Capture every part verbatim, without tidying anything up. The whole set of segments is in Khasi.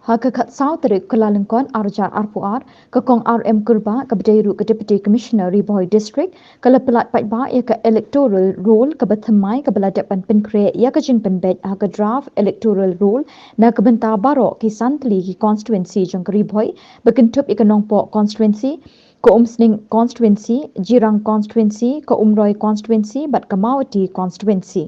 Ha ka khatsaw tarik Kyllalyngkot arhajar arphew ar, ka Kong R M Kurbah, kaba dei ruh ka Deputy Commissioner Ri Bhoi District, ka la pyllait paidbah ïa ka electoral roll kaba thymmai kaba la dep ban pynkhreh ïa ka jingpynbeit ha ka draft electoral roll na ka bynta baroh ki san tylli ki constituency jong ka Ri Bhoi, ba kynthup ïa ka Nongpoh constituency, ka Umsning constituency, Jirang constituency, ka Umroi constituency bad ka Mawhati constituency.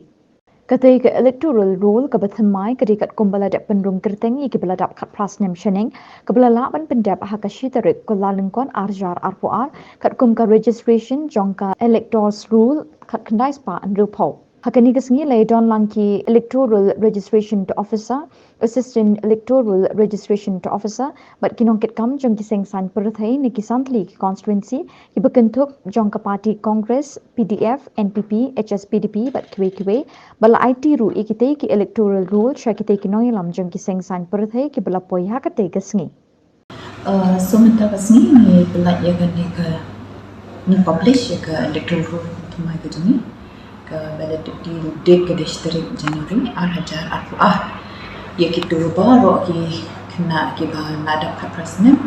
Katei ka electoral roll kaba thymmai ka dei katkum ba la dep pynrung kyrteng ïa kiba la dap khatphra snem shaneng, kaba la lah ban pyndep ha ka shi tarik Kyllalyngkot arhajar arphew ar, katkum ka registration jong ka electors roll khatkhyndai spah hynriewphew. Ha kane ka sngi la ïadon lang ki electoral registration to officer, assistant electoral registration to officer bad ki nongkitkam jong ki seng saiñ pyrthei na ki san tylli ki constituency, kiba kynthup jong ka party Congress, P D F, N P P, H S P D P bad kiwei kiwei, ba la aiti ruh ïa kitei ki electoral roll sha kitei ki nongïalam jong ki seng saiñ pyrthei kiba la poi ha katei ka sngi. Uh, so mynta ka sngi ngi pyllait ïa kane ka, ngi publish ïa ka electoral roll thymmai ka jong ngi, ka validity date ka dei shi tarik January arhajar arphew ar. Ïa kito baroh ki khynnah kiba la dap khatphra snem,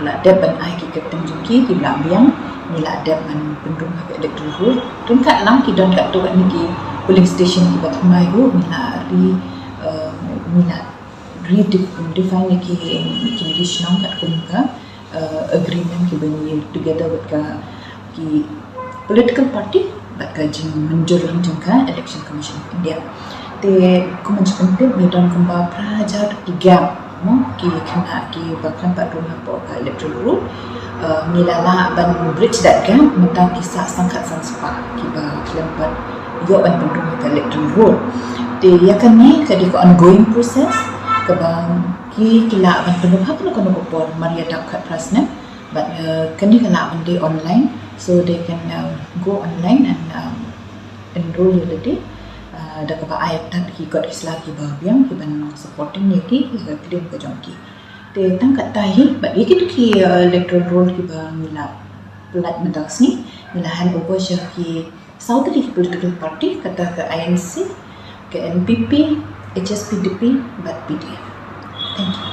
la dep ban ai ki kyrteng jong ki, ki la biang, ngi la dep ban pynrung ha ka electoral roll. Ryngkat lang ki don katto katne ki polling station kiba thymmai ruh, ngi la re, uh, ngi la redefine ïa ki, ïa kine ki shnong katkum ka, uh, agreement kiba ngi together with ka, ki political party bad ka jingmynjur lang jong ka Election Commission of India. Te kum ban shu pyntip, ngi don kumba phra hajar ki gap, mo, ki khynnah kiba khlem pat rung hapoh ka electoral roll. Uh, ngi la lah ban bridge that gap, mynta ki sah sangkhat san spah kiba khlem pat ïoh ban pynrung ha ka electoral roll. Te ïa kane ka dei ka ongoing process kaba ki, ki lah ban pynrung ha kano kano ka por mar ïa dap khatphra snem. But, uh, kane ka lah ban dei online, so they can, uh, go online and, um, enroll ïa lade, uh, da kaba ai tad ki kot ki sla kiba biang kiban supporting ïa ki, ïa ka claim ka jong ki. Te tang katta hi, bad ïa kito ki, uh, electoral roll kiba ngi la pyllait mynta ka sngi, ngi la hand over sha ki saw tylli ki political party, kata ka I N C, ka N P P, H S P D P bad P D F. Thank you.